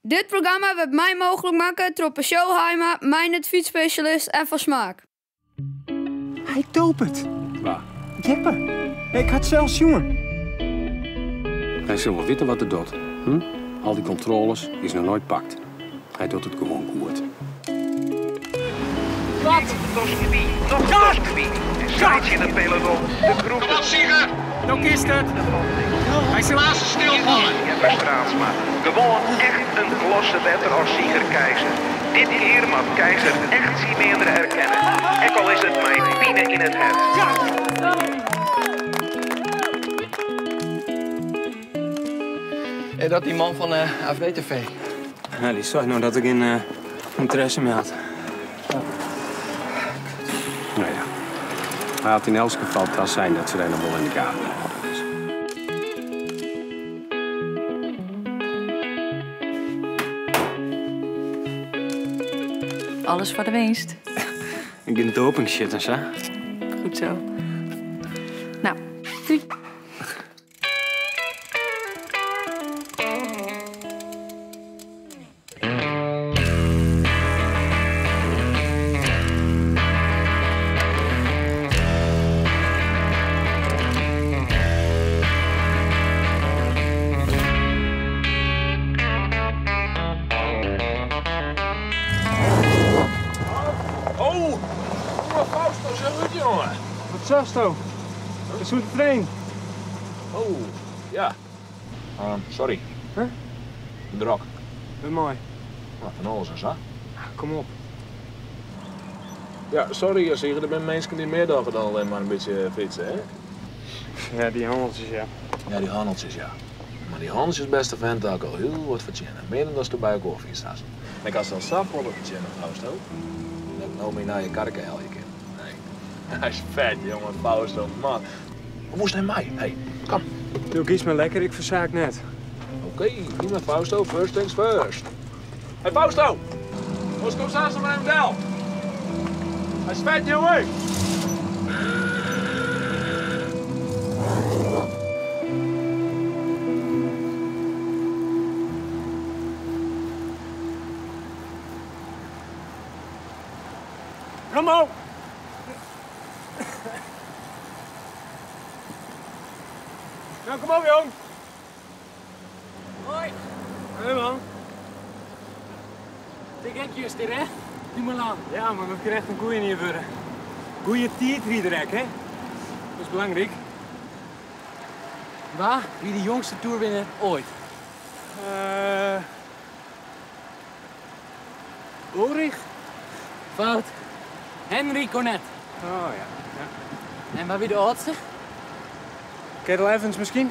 Dit programma wurdt mei mooglik makke troch Peugeot Haima, Meindert Fytsspesjalist en Van Smaak. Hy dopet. Wa? Jeppe. Ik ha it sels sjoen. Hy sil wol witte wat er docht. Hm? Al dy kontrôles is noch noait pakt. Hy docht it gewoan goed. Wat? Kom op, Sieger! No kinst it. Hy sil aanst stilfalle. Straatsma. Gewoan echt in klasse better as Sieger Keizer. Dit kear moat Keizer echt syn meardere erkenne. Ek al is it mei pine yn it hert. En dat die man fan AVTV. Ja, dy sei no dat er gjin ynteresse mear hat. No ja, hy hat yn elts gefal tasein dat se dêr noch wol yn de gaten hâlde. Dus. Alles foar de winst. Gjin doping shit en sa. Goed zo. Nou, doei. Oh, Fausto, sa hurd, jonge. Wat seisto? Is oer de trein. Oh, ja. Sorry. Huh? Drok. Wêrmei? Nou, fan alles en sa. Kom op. Ja, sorry Sieger, der binne minsken dy't mear dogge dan allinne mar in bytsje fytse, hè? Ja, dy hanneltsjes, ja. Ja, dy hanneltsjes, ja. Mar dy hanneltsjes, bêste fent, ha ik al hiel wat fertsjinne. Mear dan datsto by elkoar fytst hast. En ik ha sels safolle fertsjinne, Fausto, dat ik no myn nije karke helje kin. Nee, hy is fet, jonge, Fausto, man. Hoe moast hy mei? Hey, kom. Do giest mar lekker, ik fersaak net. Oké, prima Fausto, first things first. Hey Fausto! Ons kom samen maar even del. Hy is fet, jonge! Kom op! Nou, kom op, jong. Hoi. Hey, man. Te gek juster, hè? Dumoulin. Ja, man, dat kin echt in goeie jier wurde. Goeie tiidrider ek, hè? Dat is belangryk. Wa wie de jongste toerwinner oait? Ullrich? Fout. Henri Cornet. Oh ja, ja. En wa wie de âldste? Cadel Evans miskien?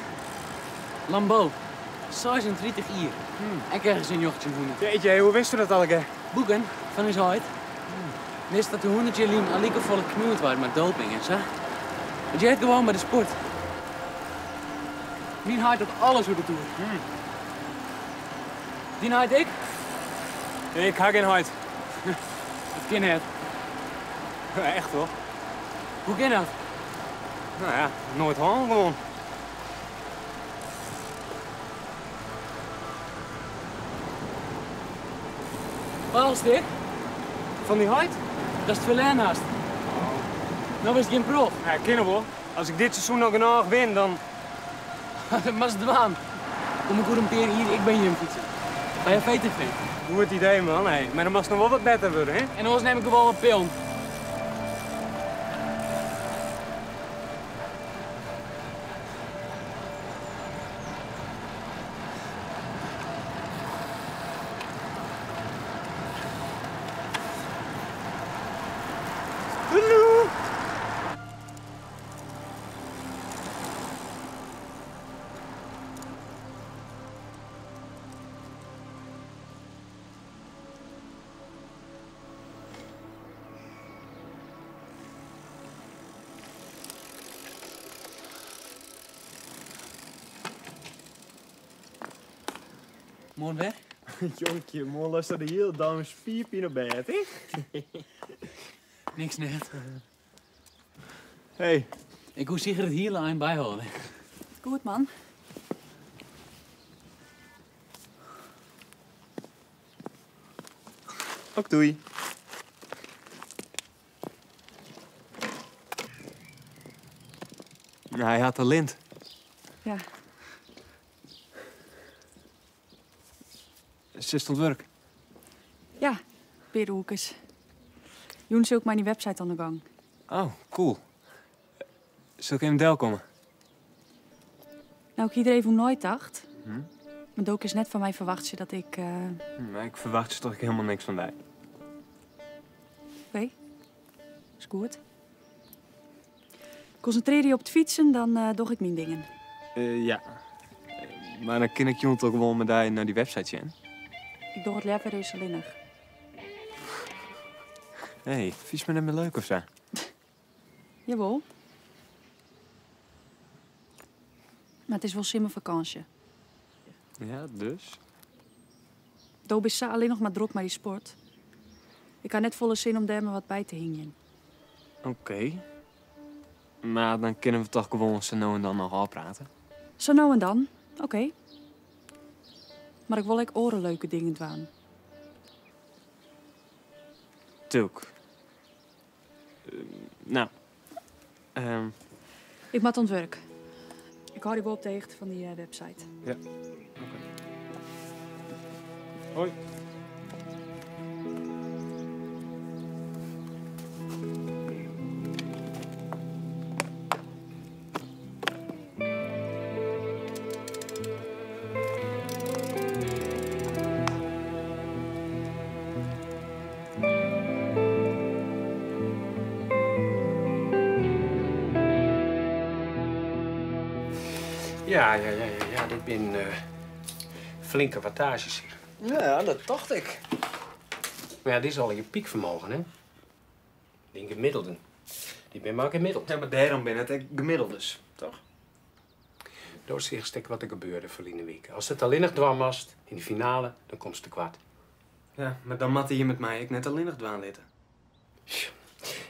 Lambeau. 36 jier. Ek ergens yn njoggentjinhûndert. Jeetje, hoe witsto dat allegear? Boeken fan ús heit. Wist dat der 100 jier lyn al likefolle knoeid waard mei doping en sa. It heart gewoan by de sport. Myn heit hat alles oer de Tour. Dyn heit ek? Ik ha gjin heit. Dat kin net. Echt hoor. Hoe kin dat? Nou ja, noait hân gewoan. Baalst ek? Fan dyn heit? Datst ferlern hast. No bist gjin prof. Ja, kin wol. As ik dit seizoen noch genôch win, dan... Dat moatst dwaan. Kom ik oer in pear jier ek by jim fytsen. By AVTV. Goed idee, man. Hey, mar dan moatst noch wol wat better wurde, hè? En oars nim ik gewoan wat pillen. Hallo! Moarn wer? Jonkje, moarn leist de hiele dei mei spierpine op bêd, hè? Niks net. Hey. Ik koe seker it hiele ein byhâlde. Goed, man. Ok, doei. Hy hat talint. Ja. Sitst oan it wurk? Ja, pear oerkes. Jûn sil ik mei dy website oan de gong. Oh, cool. Sil ik even delkomme? No, ik hie der even oer neitocht. Mar do kinst net fan my ferwachtsje dat ik. Mar ik ferwachtsje toch ek hielendal niks fan dy. Oké, is goed. Konsintrearje je op it fytsen, dan doch ik myn dingen. Ja. Mar dan kin ik jûn toch gewoan mei dy nei dy website sjen? Ik doch it leaver ris allinnich. Hey, fynst my net mear leuk ofsa? Jawol. Mar it is wol simmerfakânsje. Ja, dus? Do bist sa allinnich mar drok mei dy sport. Ik ha net folle sin om dêr mar wat by te hingjen. Oké. Mar dan kinne we toch gewoan sa no en dan noch ôfprate? Sa no en dan, oké. Mar ik wol ek oare leuke dingen dwaan. Tûk. No. Ik moat oan it wurk. Ik hâld dy wol op de hichte fan dy website. Ja, oké. Hoi. Ja, ja, ja, ja, ja, dit binne flinke wattages hier. Ja, dat tocht ik. Mar ja, dit is allegear pykfermogen, hè? Dyn gemiddelden. Dy binne mar gemiddeld. Ja, mar dêrom binne it ek gemiddeldes, toch? Do seachst ek wat der gebeurde ferline wike. Ast it allinnich dwaan moatst yn de finale, dan komst tekoart. Ja, mar dan moatte jim it my ek net allinnich dwaan litte.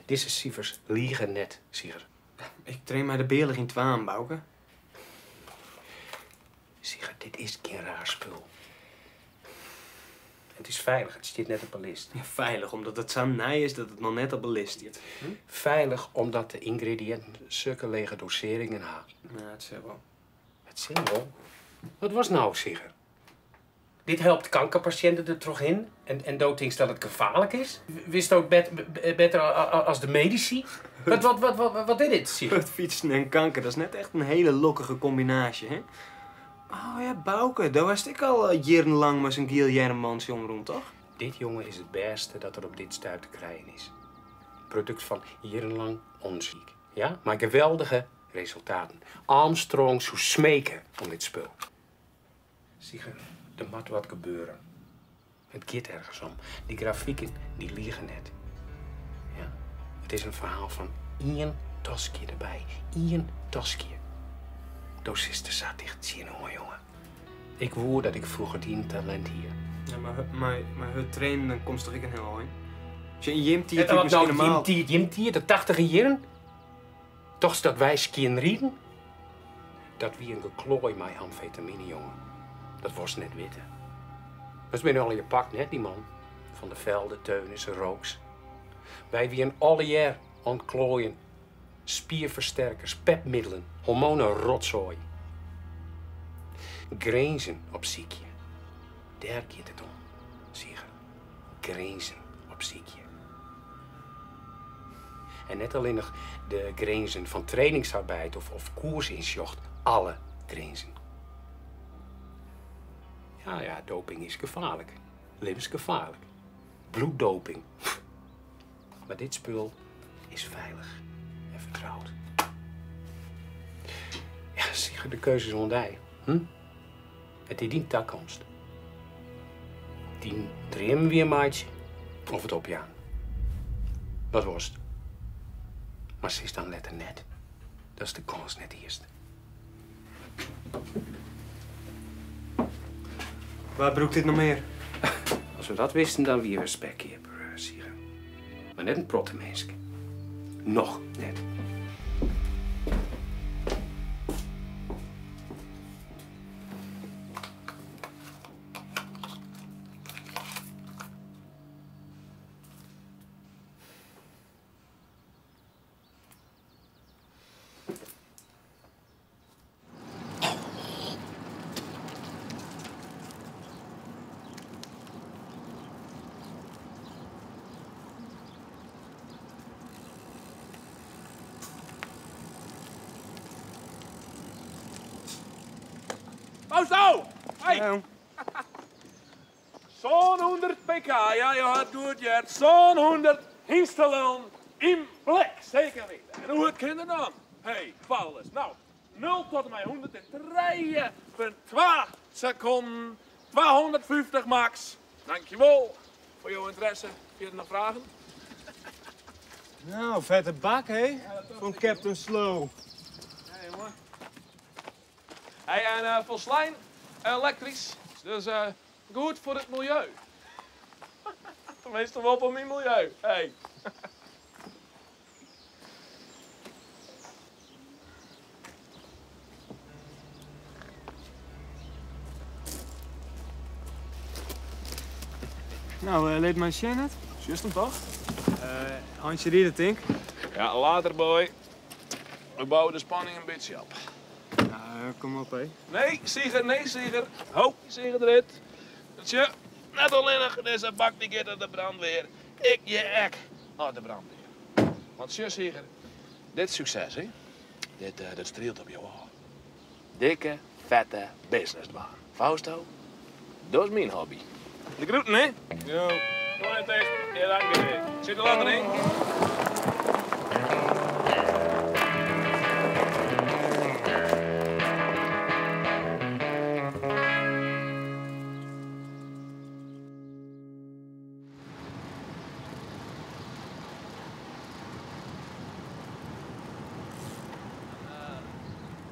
Dizze sifers lige net, Sieger. Ik train mei de bealich yn twaen, Bauke. Sieger, dit is gjin raar spul. It is feilich, it stiet net op 'e list. Ja, feilich omdat it sa nij is dat it noch net op 'e list stiet. Feilich omdat de yngrediïnten sukke lege dosearringen ha. Ja, it sil wol. It sil wol? Wat was no, Sieger? Dit helpt kankerpasjinten der trochhin en do tinkst dat it gefaarlik is? Witsto it better as de medisy? Wat, wat, wat, wat, wat is dit, Sieger? Hurdfytsen en kanker, dat is net echt in hiele lokkige kombinaasje, hè? Oh ja, Bauke, do hast ek al jierrenlang mei sa'n giel earmbantsje omrûn, toch? Dit, jonge, is it bêste dat der op dit stuit te krijen is. Produkt fan jierrenlang ûndersyk, ja? Mei geweldige resultaten. Armstrong soe smeke om dit spul. Sieger, der moat wat gebeure. It giet ergens om. Dy grafiken, dy lige net. Ja, it is in ferhaal fan ien toskje derby. Ien toskje. Do sitst der sa ticht tsjinoan, jonge. Ik woe dat ik froeger dyn talint hie. Ja, mar mei hurd trainen dan komst toch ek in hiel ein. Sjoch, yn jim tiid Wat wie it nou, miskien normaal. Jim tiid, jim tiid, de tachtiger jierren? Tochtst dat wy skjin riden? Dat wie in gekloai mei amfetamine, jonge. Dat wolst net witte. Mar se binne allegear pakt, net dy man. Van der Velde, Teunissen, Rooks. Wy wienen allegear oan it kloaien. Spierfersterkers, pepmiddelen, hormonerotsoai. Grinzen opsykje. Dêr giet it om, Sieger. Grinzen opsykje. En net allinnich de grinzen fan trainingsarbeid of koersynsjoch, alle grinzen. Ja, ja, doping is gefaarlik. Libbensgefaarlik. Bloeddoping. Mar dit spul is feilich en fertroud. Ja, Sieger, de keuze is oan dy. Hm? It is dyn takomst. Dyn dreamen wiermeitsje of it opjaan. Wat wolst? Mar sis dan letter net datst de kâns net hiest. Wa brûkt dit noch mear? As we dat wisten, dan wie we spekkeaper, Sieger. Mar net in protte minsken. Noch net. Hey! Sânhûndert pk, ja, jo ha it goed heard, 700 hynstelullen yn blik, seker wite. En hoe hurd kin er dan? Hey, Paulus, nou, nul tot en mei 103,2 sekonden, 250 max. Dankjewol foar jo ynteresse. Fierder noch fragen? Nou, fette bak, hè? Fan Captain Slow. Ja, jonge. Hey, en uh, folslein elektrysk, dus uh, goed foar it miljeu. Teminsten wol foar myn miljeu. Hey. Nou, uh, lit my sjen it. Sjochst him toch? Uh, Hansje ride, tink. Ja, later, boy. We bouwe de spanning in bytsje op. Nou, kom op, hè. Nee, Sieger, nee, Sieger. Ho, Sieger derút. Tsje, net allinnich dizze bak dy giet nei de brandweer. Ik je ek nei de brandweer. Want sjoch, Sieger, dit sukses, hè, dit, uh, dit strielt op jo ôf. Dikke, fette business dwaan. Fausto, dat is myn hobby. De groeten, hè? Jo. Kom net ticht. Ja, dank je. Sit er later in.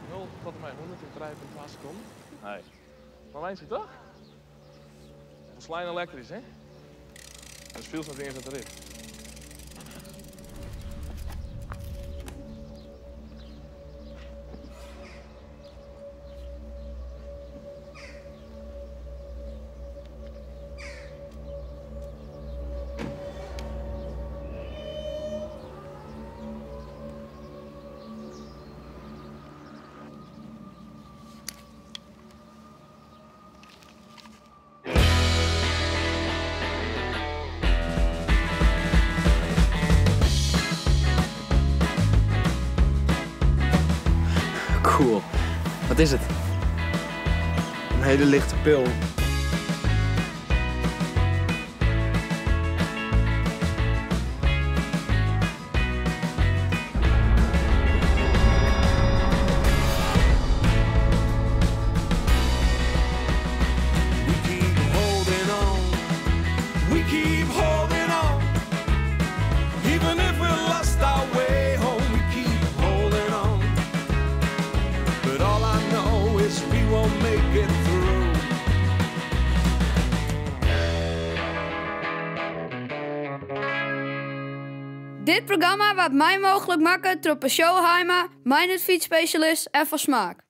Nul tot en mei 103,2 sekonden. Nee. Mar Wijnse toch? Folslein elektrysk, hè? Dus fielst net iens dat er is. Cool. Wat is it? In hiele lichte pil. We keep holding on. We keep holding on. Even if we lost our way home, we keep holding on. But all I know is we won't make it through. Dit programma waard mei mooglik makke troch Peugeot Haima, Meindert Fytsspesjalist en Van Smaak.